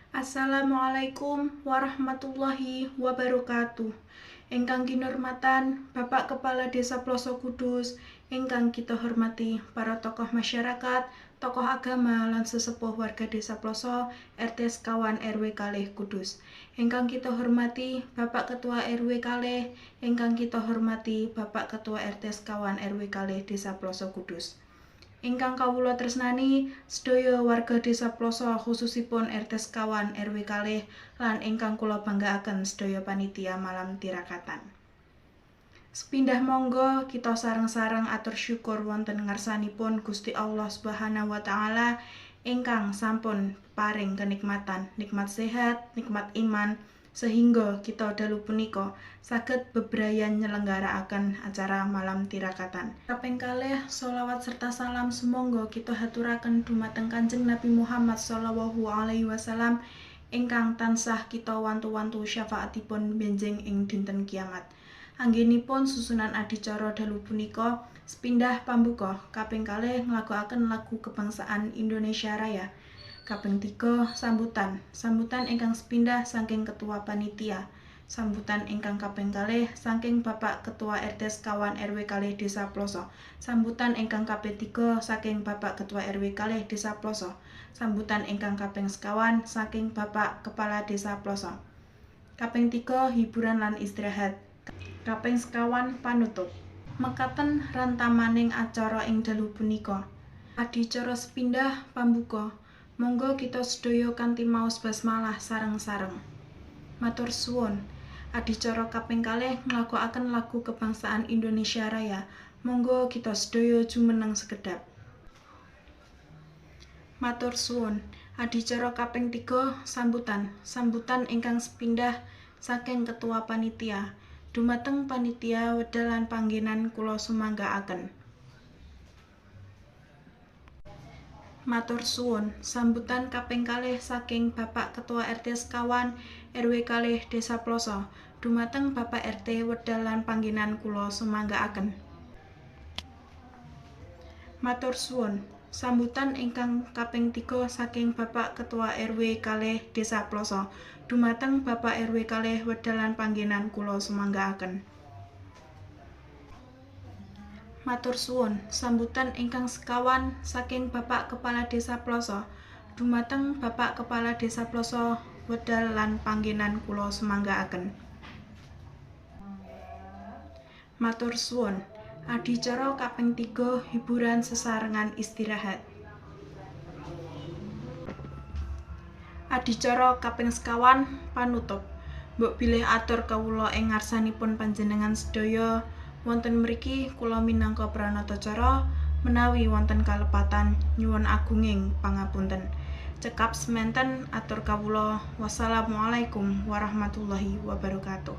Assalamualaikum warahmatullahi wabarakatuh. Ingkang kinurmatan Bapak Kepala Desa Ploso Kudus, ingkang kita hormati para tokoh masyarakat, tokoh agama lan sesepuh warga Desa Ploso RT sekawan RW kalih Kudus. Ingkang kita hormati Bapak Ketua RW kalih, ingkang kita hormati Bapak Ketua RT sekawan RW kalih Desa Ploso Kudus. Ingkang kawula tresnani sedaya warga Desa Ploso khususipun RT sekawan RW kalih lan ingkang kula banggaaken sedaya panitia malam tirakatan. Sepindah monggo kita sareng-sareng atur syukur wonten ngarsanipun Gusti Allah Subhanahu wa taala ingkang sampun paring kenikmatan, nikmat sehat, nikmat iman, sehingga kita dalu punika saged bebrayan nyelenggaraaken acara malam tirakatan. Kaping kalih, sholawat serta salam sumangga kita haturaken dumateng Kanjeng Nabi Muhammad sallallahu alaihi wasallam ingkang tansah kita wantu-wantu syafaatipun benjing ing dinten kiamat. Anggenipun susunan adicara dalu punika sepindah pambuka kaping kalih nglagokaken lagu kebangsaan Indonesia Raya. Kaping 3 sambutan, sambutan ingkang sepindah saking ketua panitia, sambutan ingkang kaping kalih saking Bapak Ketua RT sekawan RW kalih Desa Ploso, sambutan ingkang kaping 3 saking Bapak Ketua RW kalih Desa Ploso, sambutan ingkang kaping sekawan saking Bapak Kepala Desa Ploso. Kaping 3 hiburan lan istirahat. Kaping sekawan panutup. Mekaten rantamaning acara ing dalu punika. Adicara sepindah pambuka. Monggo kita sedaya kanthi maos basmalah sareng-sareng. Matur suwun. Adicara kaping kalih nglagokaken lagu kebangsaan Indonesia Raya. Monggo kita sedaya jumeneng sekedhap. Matur suwun. Adicara kaping 3 sambutan. Sambutan ingkang sepindah saking ketua panitia. Dumateng panitia wedal lan panggenan kula sumanggaaken. Matur suwun. Sambutan kaping kalih saking Bapak Ketua RT sekawan RW kalih Desa Ploso. Dumateng Bapak RT wedal lan panggenan kula sumanggaaken. Matur suwun. Sambutan ingkang kaping 3 saking Bapak Ketua RW kalih Desa Ploso. Dumateng Bapak RW kalih wedal lan panggenan kula sumanggaaken. Matur suwun. Sambutan ingkang sekawan saking Bapak Kepala Desa Ploso. Dumateng Bapak Kepala Desa Ploso wedal lan panggenan kula sumanggaaken. Matur suwun. Adicara kaping 3 hiburan sesarengan istirahat. Adicara kaping sekawan panutup. Mbok bilih atur kawula ing ngarsanipun panjenengan sedaya wonten mriki kula minangka pranatacara menawi wonten kalepatan nyuwun agunging pangapunten. Cekap sementen atur kawula. Wassalamualaikum warahmatullahi wabarakatuh.